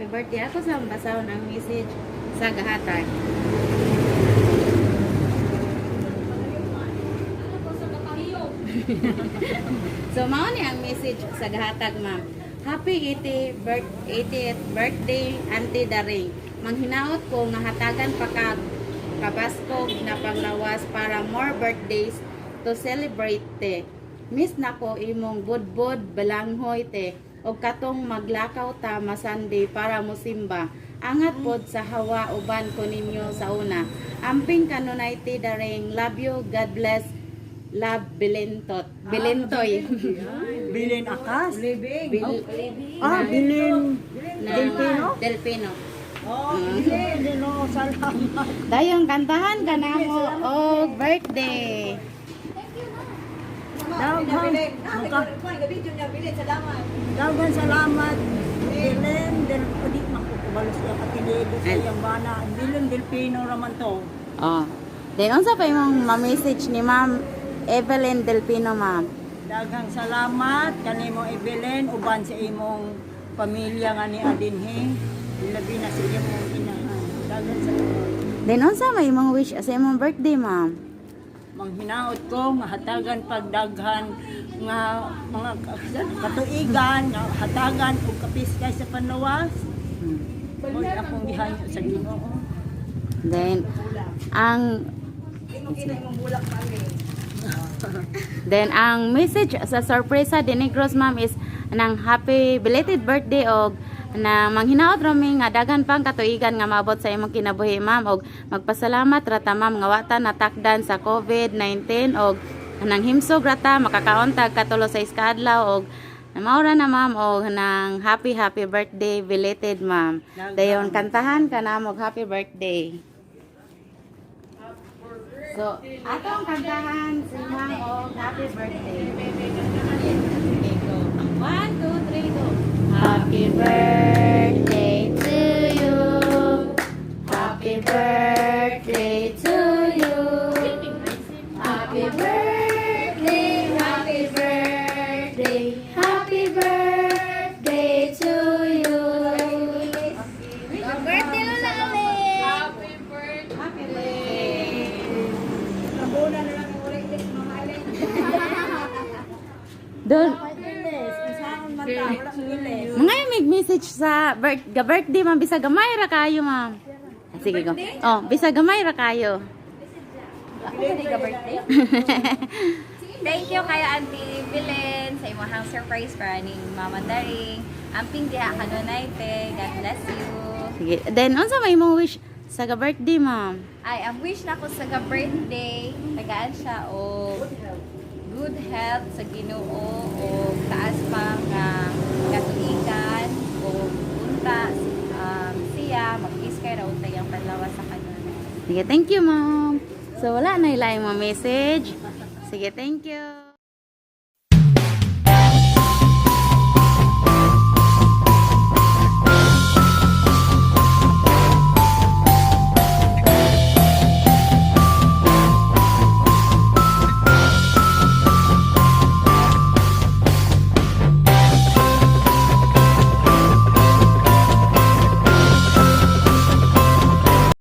Happy birthday. Ako sa basahon ang message sa gahatag. So mao ni ang message sa gahatag, ma'am. Happy 80 birth 80th birthday, Auntie Daring. Manghinaot ko nga hatagan pa ka kabaskog na panglawas para more birthdays to celebrate, te. Miss nako imong budbod balanghoy, te, og katong maglakaw ta ma-Sunday para mosimba. Angat pod sa hawa uban ko ninyo sa una. Amping kanunay, te Daring. Love you. God bless. Love, Belentot. Belentoy. Bilin Akas? Bil, Ah, Bilin na, Delpino? Delpino. Oh, Bilin. No, salamat. Dayong kantahan ka na mo og birthday. Daghan. Daghan salamat. Bilin Del di makukubalo siya katilido sa iyang bana. Bilin Delpino raman to. Oh. Then unsa pa imong ma-message ni Ma'am Evelyn Delpino, ma'am? Daghang salamat kanimo, Evelyn, uban sa imong pamilya nga ni Adinhi. Ilabi na sa imong inahan. Daghang salamat. Then unsa may imong wish sa imong birthday, ma'am? Manghinaot ko nga hatagan pagdaghan nga mga katuigan nga hatagan og kapiskay sa panlawas. Mo'y akong gihanyo sa Ginoo. Then ang Then ang message sa sorpresa de Negros, ma'am, is nang happy belated birthday og na manghinaot ra mi nga daghan pang katuigan nga maabot sa imong kinabuhi, ma'am, og magpasalamat ra ta, ma'am, nga wa ta natakdan sa COVID-19 og nang himsog ra ta makakaon tag katulo sa iska adlaw og maura na, ma'am, og nang happy happy birthday belated, ma'am. Dayon kantahan ka na og happy birthday. So, atong kantahan si ma'am og happy birthday. Okay, go. One, two, three, go. Happy birthday to you. Happy birthday to you. Happy birthday, happy birthday, happy birthday to you. Happy birthday, Lola Alex! Happy birthday! Happy birthday! Nabuna na lang ang ulit mga alin. Doon, Ilis, unsaon man ta, wala ilis. mga yung may message sa ga birthday, ma'am, bisa gamay ra kayo, ma'am. Ah, sige, go. Oh, bisa gamay ra kayo. Birthday? Thank you kayo, Auntie Belen, sa imong surprise para ning Mama Daring. Amping diha kanunay te. God bless you. Sige. Then unsa may imong wish sa ga birthday, ma'am? Ay, ang wish nako sa ga birthday, tagaan siya og good health sa Ginoo o taas pa nga katuigan o unta siya mag-kiss kay ra unta yang panlawas sa kanunay. Sige, thank you, ma'am. So wala na ila imong message. Sige, thank you.